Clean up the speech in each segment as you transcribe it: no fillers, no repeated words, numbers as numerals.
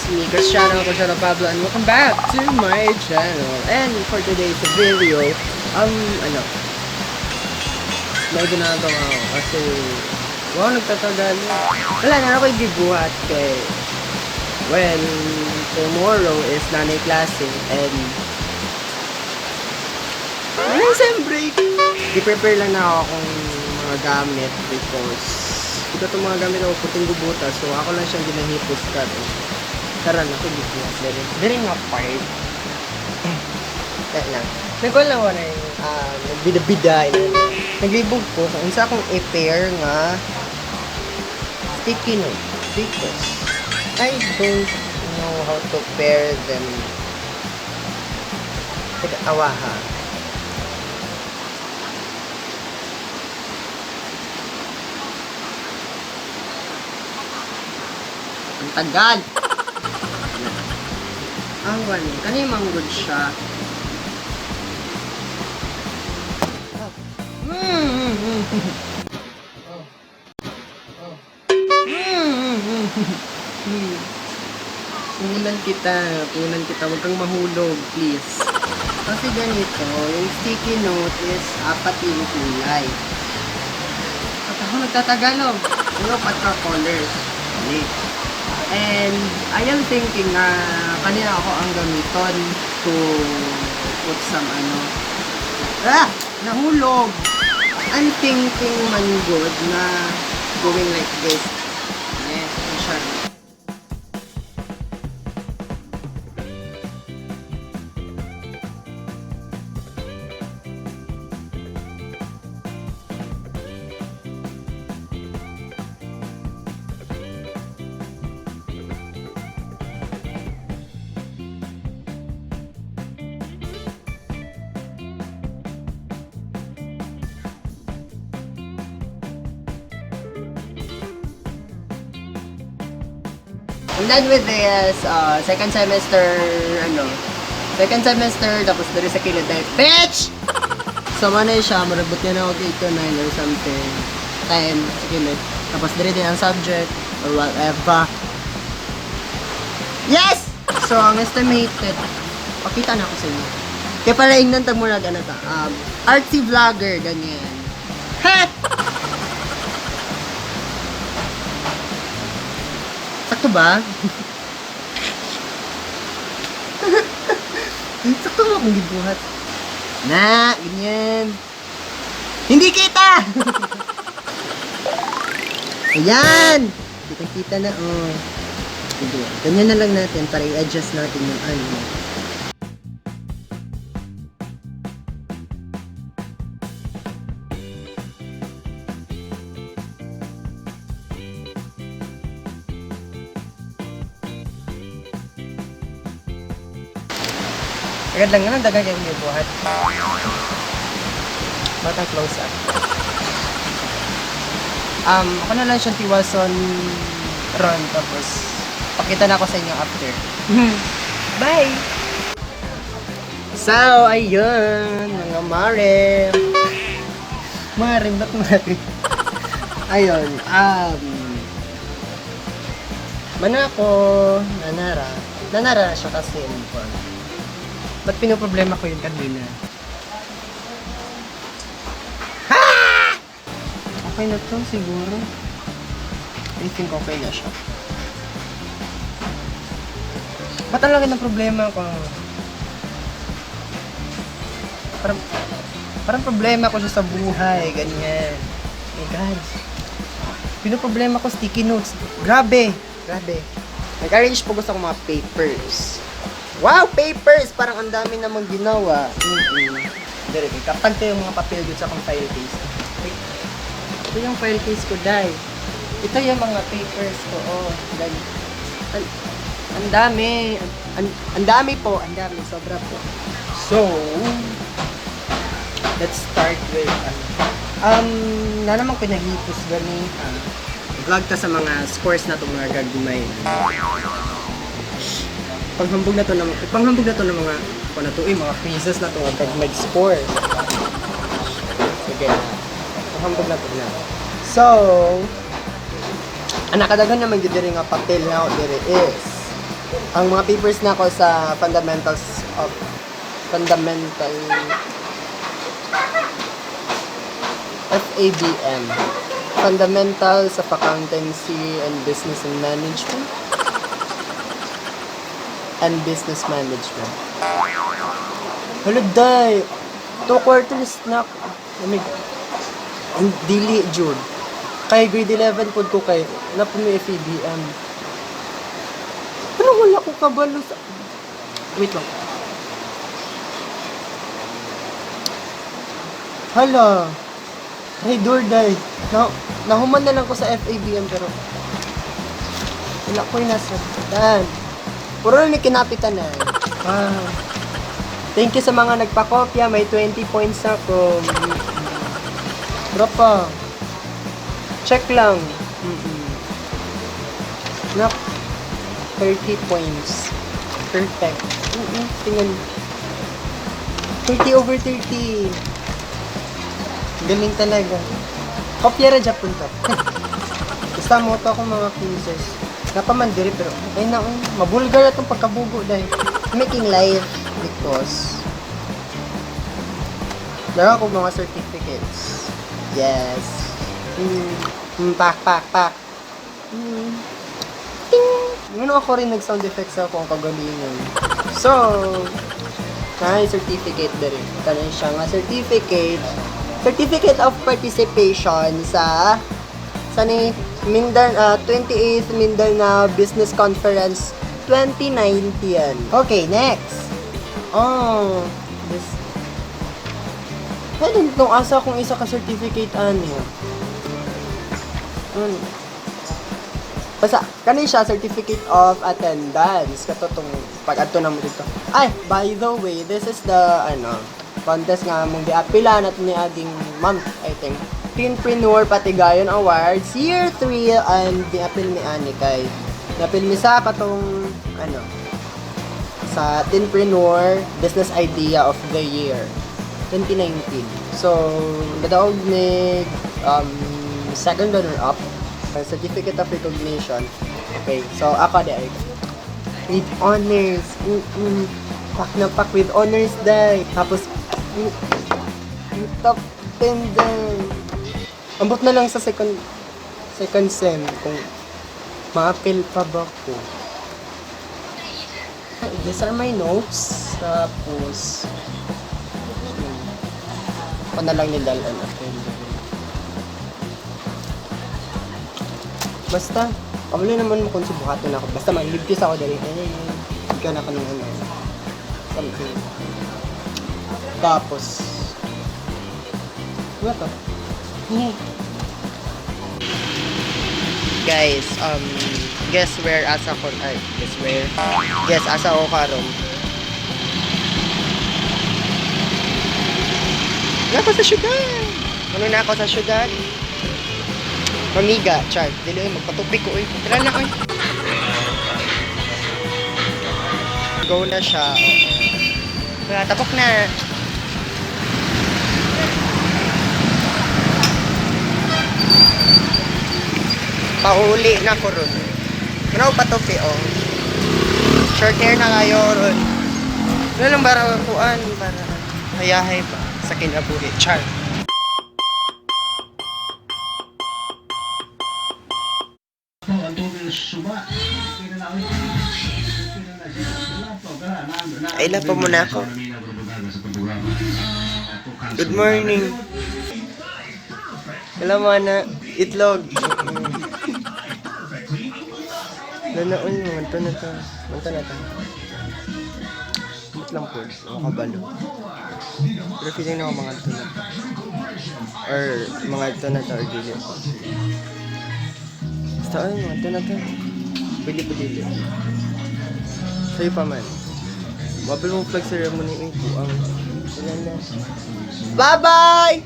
It's me, Cristiano Cristiano Pablo, and welcome back to my channel. And for today's video, ano, may ginagawa ako kasi, wow, nagtatagalog. Wala na ako gibuhat kay, well, tomorrow is nanay klase, and ano sem break? Di-prepare lang na ako kung mga gamit because ito itong mga gamit ako puting gubuta, so ako lang siyang ginahipos karon. Karon ako gibuhat diri. Diri nga part. Teka lang. Nagkuhan lang ko na yung nagbida-bida. Yun. Naglibog ko kung unsa akong i-pair nga sticky note because I don't know how to pair them. Teka, awa ha. Ang tagal! Ang wani. Kani manggod siya. Punan kita. Punan kita. Huwag kang mahulog, please. Kasi ganito, yung sticky note is apat yung kulay. At ako nagtatagalog. Yung apat ka colors. Ani. And I am thinking na kanina ako ang gamiton to put some ano. Ah! Nahulog! I'm thinking man good na going like this. Yeah, siya. I'm done with this second semester, ano, second semester, tapos diri sa kilid dahil, bitch! So, manay siya, marabot niya na ako 8 to 9 or something, 10 sa kilid. Tapos diri din ang subject, or whatever. Yes! So, ang estimated, pakita na ako sa inyo. Kaya pala ingnan tag murag, ano ta, artsy vlogger, ganyan. Ha! Sakto ba? Sakto ba akong gibuhat? Na, ganyan. Hindi kita! Ayan! Kitang-kita na, oh. Sige, ganyan na lang natin para i-adjust natin yung ano. Agad lang naman, dagan kayong gibuhat. Batang close up. Ako na lang siyang tiwason ron, tapos pakita na ako sa inyo after. Bye! So, ayun, mga mare. Mare, ba't mare? Ayun, mana ako, nanara. Nanara siya kasi, ba't pinoproblema ko yun kanina? Ha! Okay na to, siguro. I think okay na siya. Ba't ang laki ng problema ko? Parang problema ko siya sa buhay, ganyan. Oh my God. Pinoproblema ko sticky notes. Grabe! Grabe. Nag-arrange po gusto ko mga papers. Wow! Papers! Parang ang dami namang ginawa. Dere, kapag tayo yung mga papel dito sa akong file case. Wait. Ito yung file case ko, Day. Ito yung mga papers ko. Oh, dali. Ang dami. Ang dami po. Ang dami. Sobra po. So, let's start with, ano. Na naman ko nahipos gani. Vlog ta sa mga scores na itong mga gagmay. Panghambog na to ng, panghambog na to ng mga, ano na to, eh, mga quizzes na to, mga gagmay score. Sige. Panghambog na to na. So, ang nakadagan naman gyud diri nga papel na ako diri is Ang mga papers na ako sa fundamentals of fundamental FABM, Fundamentals of Accountancy and Business and Management and Business Management. Hala, day! 2 quarters na. Lamig. Ang dili, Jude. Kay grade 11 pod ko kay na po may FABM. Ano, wala ko kabalo sa. Wait lang. Hala. Hey, day. Na, nahuman na lang ko sa FABM pero wala ko yung nasabtan. Puro na ni kinapitan na. Ah. Thank you sa mga nagpakopya. May 20 points ako. Pero pa. Check lang. Nak, 30 points. Perfect. Tingnan. 30 over 30. Galing talaga. Kopya ra Japon to. Basta mo to akong mga quizzes. Napaman diri pero ay na mabulgar atong pagkabugo dahil making life because meron ako mga certificates. Yes. Pak, pak, pak. Ting! Ano, ako rin nag-sound effects ako ang kagalingan. So, may certificate na rin. Kanon siya nga certificate. Certificate of participation sa ni 28th Mindanao Business Conference 2019. Okay, next. Oh, this I don't know, asa kung isa ka certificate ani. Basta, kanin siya, certificate of attendance. Kato tong pag-adto na mo dito. Ay, by the way, this is the, ano, contest nga mong giapila natin ni aging month, I think. Teenpreneur Patigayon Awards, Year 3, and giapil mi ani kay, giapil mi sa katong, ano, sa Teenpreneur Business Idea of the Year 2019. So, nadaog ni second runner-up, certificate of recognition. Okay, so ako di ay with honors. Pak na pak with honors day. Tapos, top 10 day. Ambot na lang sa second second sem kung ma-appeal pa ba ko. These are my notes. Tapos, ako na lang nilal ano. Basta, kabalo naman mo kung subuhaton ako. Basta magligtis ako dali. Eh, ikaw na ka ng ano. Something. Tapos, ano to? Yeah. Guys, guess where asa ko, ay, guess where? Guess asa ko karon. Na ako sa syudad. Ano na ako sa syudad? Mamiga, char. Dili ay magpatupik ko oy. Tara na oy. Go na siya. Oo. Wala, tapok na. Pauli na ko ron. Ano patupi oh. Short hair na kayo ron. Wala lang para kuan para hayahay ba sa kinabuhi. Char. Ay, pa muna ako. Good morning. Alam mo na, itlog. Nanaon mo, manto na to. Manto na to. Wait lang po, ako kabalo. Pero feeling na ako mga to na to. Or mga to na to or dili. Basta ay, mga to na to. Pwede pa dili. Sa'yo pa man. Mabel mo flag ceremony ay buang. Wala na. Bye-bye!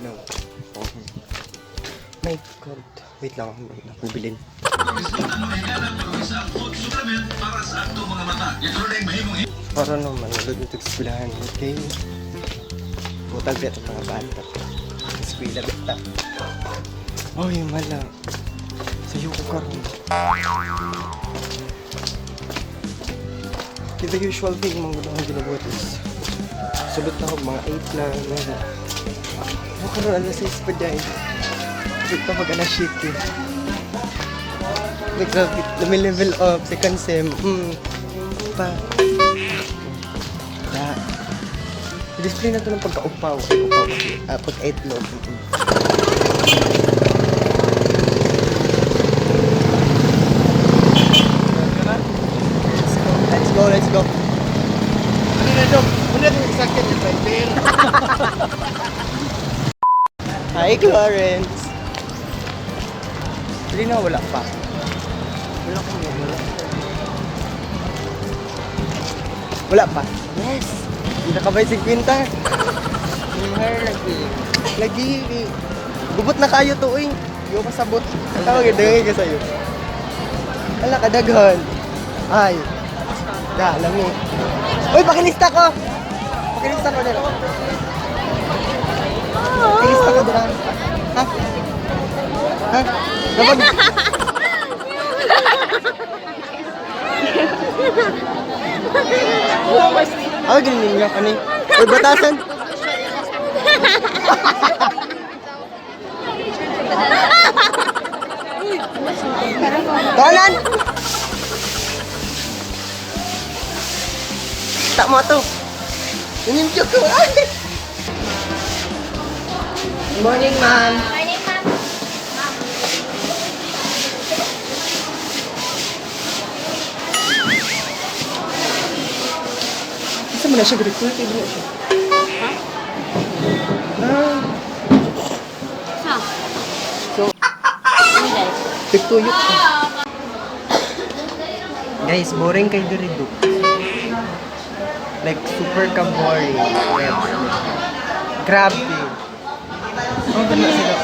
No. Oh. My God. Wait lang ako. May nakubilin. Para naman, nalod nito sa eskwelahan. Okay. Butag bet ang mga bata. Eskwela beta. Oh, yung mala. Sayo ko karon. The usual thing mga gud ang ginabuhat is sulot na ako mga 8 na na. Ako karon alas 6 pa dahil. Sulot na mag alas 7. Nagsabi, level up, second sem. Pa. Da. Display na to ng pagkaupaw. Ay, upaw. Ah, pagka-itlog. Let's go, let's go. Ano na dok? Ano na itong sakit yung driver? Hi, Clarence. Hindi na, wala pa. Wala ko wala. Wala pa. Yes! Hindi na kabay 50. Her lagi. Lagi, eh. Gubot na kayo to, eh. Hindi ko kasabot. Ang tawag, eh, daghan ka sa'yo. Ala, kadaghan. Ay. Da, lami. Uy, pakilista ko! Pakilista ko nila. Pakilista ko dira. Ha? Ha? Dapat... Ako, ganun niya. Ano yun? Uy, batasan! Tanan! Tak mo to. Yun yung joke ko. Ay! Good morning, ma'am. Morning, ma'am. Isa mo na siya, grade 2, na siya. Ha? Ah. Sa? So, Tigtuyok. Guys, boring kay diri do. Like, super ka boring. Yes. Grabe. Oh, ganda sila.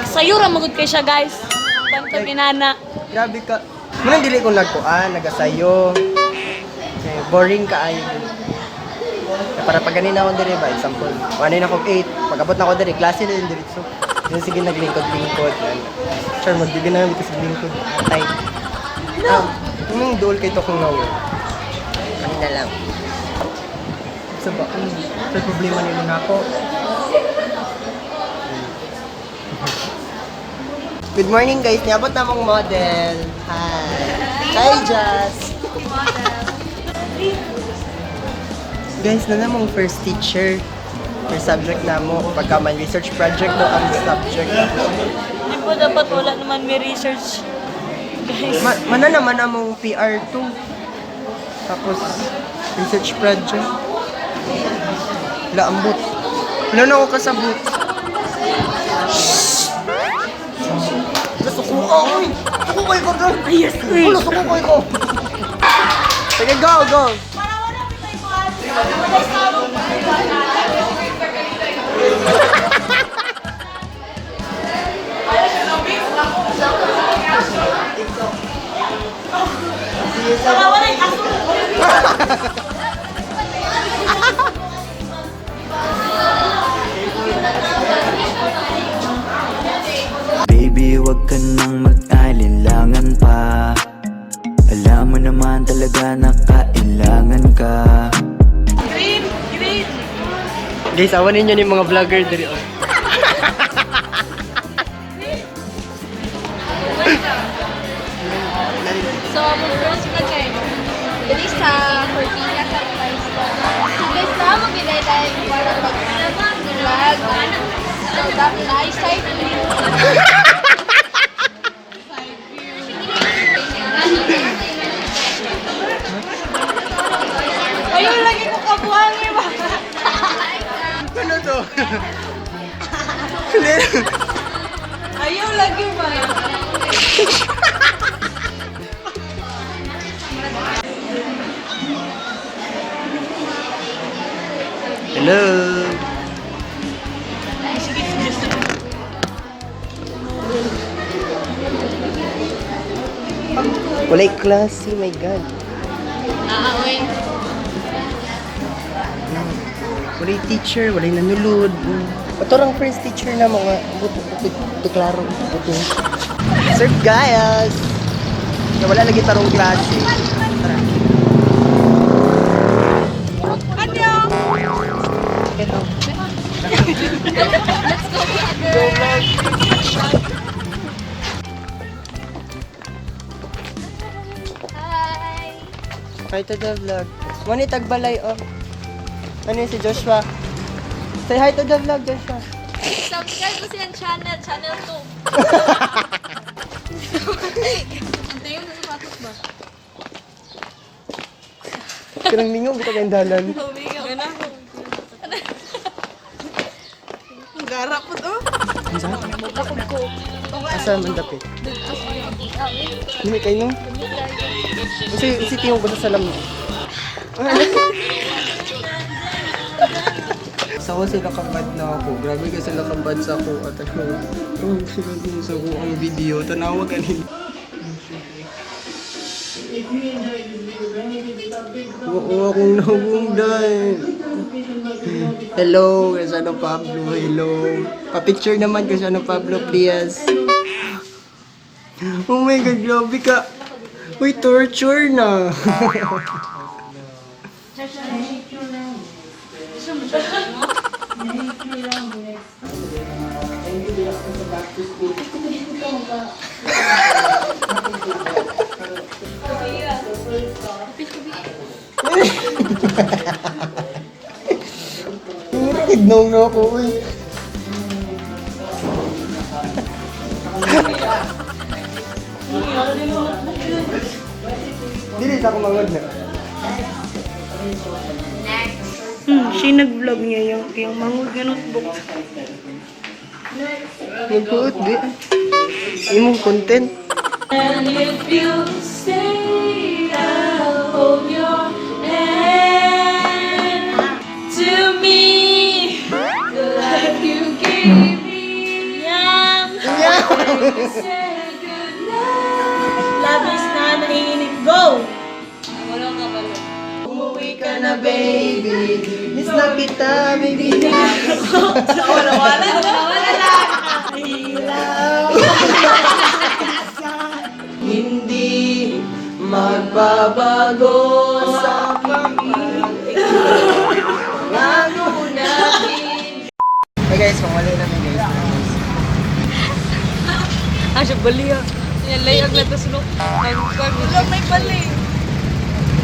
Sayo ra magud kay siya, guys. Bantog inana. Grabe ka. Muna dili ko nagkuan, nagasayo. Eh, boring ka ayo. Eh, para pag ganina ako diri ba, example, ano na ako 8, pag abot na ako diri, klase na din diretso. Yun sige naglingkod-lingkod. Yan. Sure, magbigay na kami sa lingkod. Ay. No. Ah, yung dool kay Tokong Nawo. Ano na lang. Sa ba? Sa problema nila na ako. Good morning, guys. Niabot na mong model. Hi. Hi, Jazz. Guys, na namong first teacher. First subject na mo. Pagka man research project no ang subject. Di po dapat wala naman may research. Guys. Mana naman among PR2. Tapos, research project. Wala, ambot. Wala na ako kasabot. Gusto ko, oy! Suko ko ikaw doon! Yes, Wala, suko ko ikaw! Sige, go, go! Baby, wag ka nang mag-alinlangan pa. Alam mo naman talaga na kailangan ka. Green, green. Guys, awan ninyo ni mga vlogger diri oh. So, mag-first vlog kayo. Dili sa Cortina sa Paisto. So, guys, na mo ginay tayo para pag-vlog. So, dapat na side view. Ayun, lagi ko kabuhang ba? Ano to? Ayaw lagi ba? Hello. Sige, sige, sige. Walay klase, my God. Ah, oy. Walay teacher, walay nanulod. Ito first teacher na mga buto, deklaro, buto. Sir guys! Wala lagi tarong klase. Tara. Annyeong! Hello. Let's go, vlogger! Hi! Hi to the vlog. Mani tagbalay oh. Ano yun si Joshua? Say hi to the vlog, Joshua. Subscribe ko siyang channel, channel 2. Ang tayo sa sapatos ba? Kanang mingo bitaw kayong dalan. Gara po to. Asa man dapit? Dumi kayo no? Kasi si tingog ko sa salamin. Sa ko sila kabad na ako. Grabe ka sila kabad sa ako. At ano, oh, sila din sa ako ang video. Tanawa ganin. Oo, akong nabungdan. Hello, Cristiano Pablo. Hello. Pa-picture naman, Cristiano Pablo, please. Oh my God, grabe ka. Uy, torture na. Tignaw na ako, uy. Dili sa ako mangod na. Siya nag-vlog niya yung mangod nga notebook. Nagpuot, di. Imong content. And if you stay, I'll hold your hand to me. The life you gave me. Yum. Say goodnight. Labis na nanginginig. Go! Wala ka ba? Umuwi ka na, baby. Miss na kita, baby. Wala, wala. Wala lang! Hindi magbabago sa pangako natin. Hey guys, pangwalay namin guys. Ah, siya bali ah. Nilayag na tas no. Wala may bali.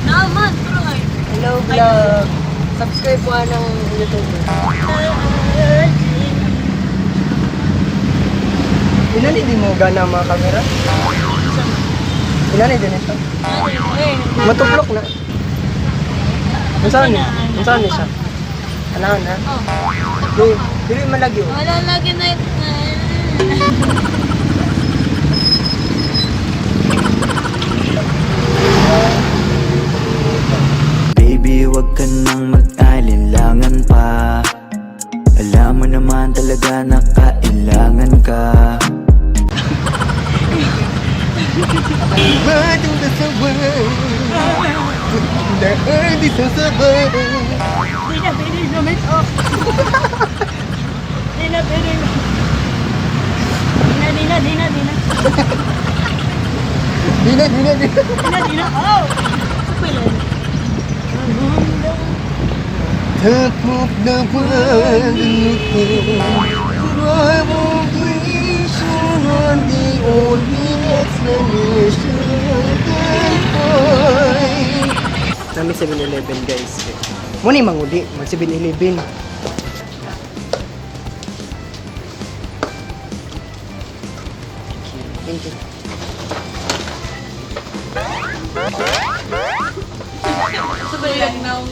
Naman, pero ay. Hello vlog. Subscribe po ng YouTuber. Ilan hindi mo gana ang mga camera? Ilan din ito? Matuplok na. Unsa ni? Unsa ni siya? Ano na? Dili, dili malagyo. Wala lagi na Baby, wag ka nang mag-alinlangan pa. Alam mo naman talaga na kailangan ka. Batang kasabay, daan di sasabay. Di na pwede na make up. Di na pwede na. Di na, di na, di na, di na. Di na, di na, di na. Di na, di na. Oh! Pwede. Top of the world, Revolution, the only explanation I can find. Nami 7-Eleven guys. Muna yung manguli, mag 7-Eleven. Thank you. Sa balilag na ako.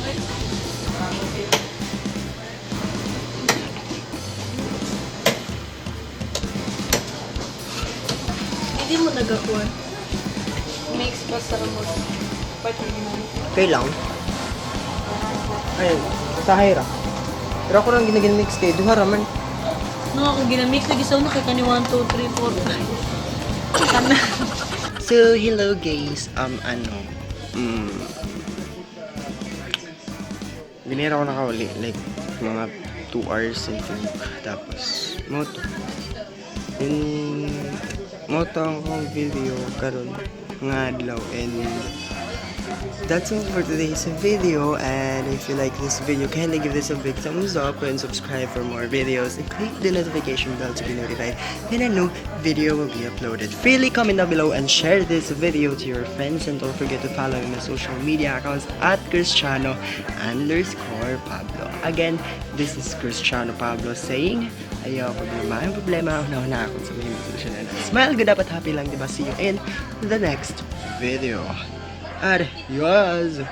Hindi mo nagakuha. Mix ba sa mo? Okay lang. Ayun, sa Hyra. Pero ako lang ginagin-mix kay duha ra man. No, ako ginamix lagi sa una kay kani 1 2 3 4 5. Tama. So, hello guys. Ano, Dinero ako nakauli. Like, Mga 2 hours, I think. Tapos, mao to. Yun, mao to ang akong video karon nga adlaw and that's all for today's video. And if you like this video, kindly give this a big thumbs up and subscribe for more videos and click the notification bell to be notified when a new video will be uploaded. Freely comment down below and share this video to your friends, and don't forget to follow me on my social media accounts @Cristiano_Pablo. Again, this is Cristiano Pablo saying, ayaw problema, ang problema, una-una ako sa may solusyon na. Smile, good, dapat happy lang, diba? See you in the next video. Adios!